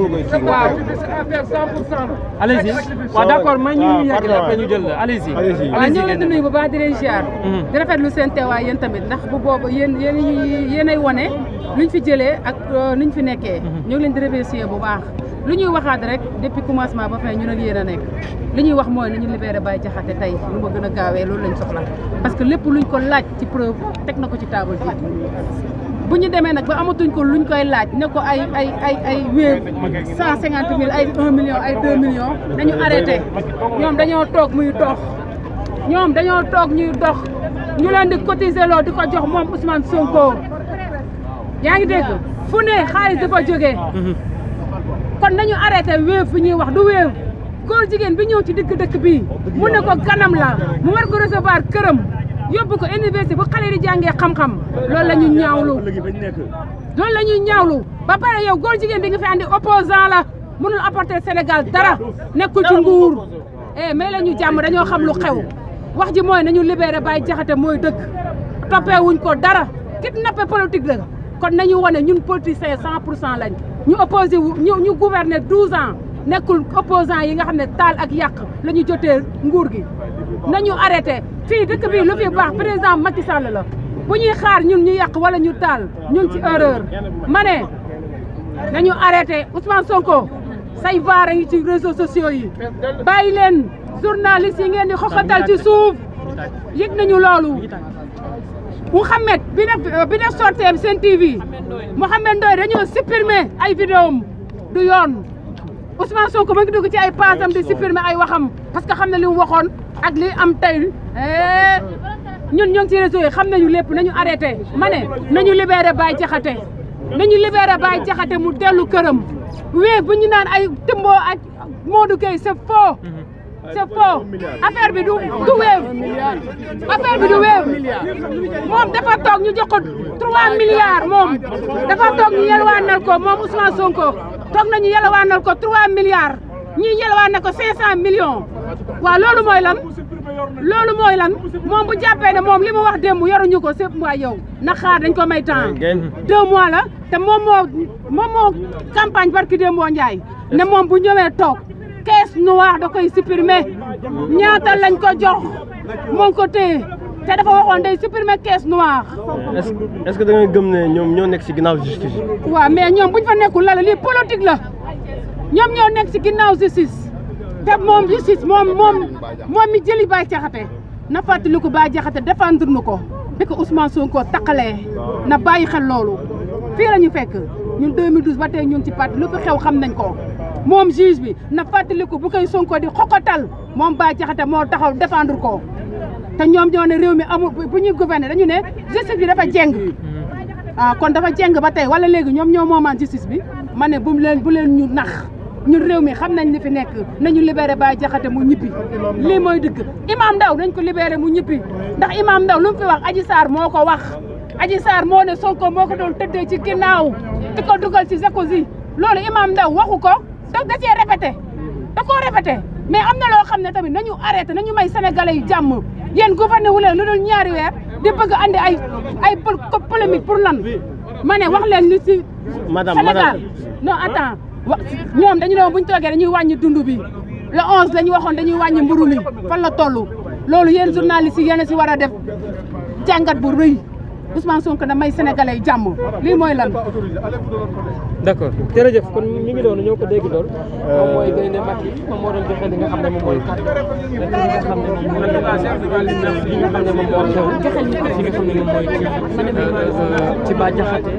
waaw. allez-y waaw d'accord man ñu yàgg après ñu jël la allez-y. waaw ñoo leen di nuyu bu baax di leen ziar. di rafetlu seen teewaay yéen tamit ndax bu boobu yéenay wane luñ fi jëlee ak nuñ fi nekkee. ñoo ngi leen di remercier bu baax. lu ñuy waxaat rek depuis commencement ba fin ñu nag yéen a nekk li ñuy wax mooy nañu libéré Bah Diakhaté tey lu ma gën a gaawee loolu lañ soxla parce que lépp luñ ko laaj ci preuve teg na ko ci table ji bu ñu demee nag ba amatuñ ko luñ koy laaj ne ko ay wéev 150 000 ay 1 million ay 2 millions nañu arrêté ñoom dañoo toog muy dox ñoom dañoo toog ñuy dox ñu leen di cotiser loo di ko jox moom Ousmane Sonko yaa ngi dégg fu ne xaalis dafa jógee kon nañu arrêté wéev bi ñuy wax du wéev góor jigéen bi ñëw ci digg dëkk bii mu ne ko ganam la mu war ko recevoir këram yóbbu ko université bu xale di jàngee xam-xam loolu la ñu ñaawlu loolu la ñuy ñaawlu ba pare yow góor jigéen bi nga fi andi opposant la mënul apporter Sénégal dara nekkul ci nguur mais la ñu jàmm dañoo xam lu xew wax ji mooy nañu libéré Bah Diakhaté mooy dëgg toppee wuñ ko dara kidnappé politique la kon nañu wane ñun politiciens 100% lañ ñu opposé wu ñu gouverner 12 ans nekkul opposant yi nga xam ne taal ak yàq la ñu jotee nguur gi nañu arrêté fii dëkk bii lu fi baax président Macky Sall la bu ñuy xaar ñun ñu yàq wala ñu taal ñun ci erreur ma ne nañu arrêté Ousmane Sonko say vaara yi ci réseaux sociaux yi bàyyi leen journalistes yi ngeen di xoxatal ci suuf yëg nañu loolu Mouhamed bi def sorteem seen TV Mouhamed Ndoye dañoo supprimer ay vidéom du yoon Ousmane Sonko ma ngi dugg ci ay paasam di supprimer ay waxam parce que xam na li mu waxoon ak li am tey ñun ñoo ngi ci réseau yi xam nañu lépp nañu arrêté ma ne nañu libéré Bah Diakhaté nañu libéré Bah Diakhaté mu dellu këram wéeg bu ñu naan ay Timbo ak Modou Gueye c'est faux c'est faux affaire bi du wéew affaire bi du wéew moom dafa toog ñu jox ko 3 milliards moom dafa toog ñu yelwaanal ko moom Ousmane Sonko toog nañu yelwaanal ko 3 milliards ñii yelwaanal ko 500 millions waaw loolu mooy lan moom bu jàppee ne moom li mu wax démb yoruñu ko c'est waay yow na xaar dañ ko may temps 2 mois la te moom moo campagne barki démboo Ndiaye ne moom bu ñëwee toog caisse noire da koy supprimer ñaata lañ ko jox moo ko téye te dafa waxoon day supprimer caisse noire. est-ce que da nga gëm ne ñoom ñoo nekk ci ginnaaw justice. waaw mais ñoom buñ fa nekkul la lii politique la ñoom ñoo nekk ci ginnaaw justice te moom justice moom mi jëli Bah Diakhaté na fàttaliku Bah Diakhaté défendre nu ko bi ko Ousmane Sonko taqalee na bàyyi xel loolu fii la ñu fekk ñun 2012 ba tey ñun ci parti lu fi xew xam nañ ko. moom juge bi na fàttaliku bu koy Sonko di xoxatal moom Bah Diakhaté moo taxaw défendre ko te ñoom ñoo ne réew mi amul bu ñuy gouverner dañu ne justice bi dafa jeng kon dafa jeng ba tey wala léegi ñoom ñoo moomaan justice bi ma ne bu leen ñu nax ñun réew mi xam nañ li fi nekk nañu libéré Bah Diakhaté mu ñibbi lii mooy dëgg Imam Ndaw nañ ko libéré mu ñibbi ndax Imam Ndaw lu mu fi wax Adji Sarr moo ko wax Adji Sarr moo ne Sonko moo ko doon tëddee ci ginnaaw di ko dugal ci jacuzzi loolu Imam Ndaw waxu ko donc da cee répété da koo répété mais am na loo xam ne tamit nañu arrêté nañu may sénégalais yi jàmm yéen gouverner wu leen lu dul ñaari weer di bëgg andi ay polémique pour lan ma ne wax leen li ci Sénégal non attends ñoom dañu ne buñ toogee dañuy wàññi dund bi le 11 la ñu waxoon dañuy wàññi mburu mi fan la toll loolu yéen journalistes yi yéen a si war a def jàngat bu rëy Ousmane Sonko na may sénégalais yi jàmm lii mooy lan. d'accord jërëjëf kon mi ngi doon ñoo ko dégg lool moom mooy Gaynde Macky moom moo doon joxe li nga xam ne moom mooy kàddu li nga xam ne moom moo xew fi nga xam ne moom mooy ci Bah Diakhaté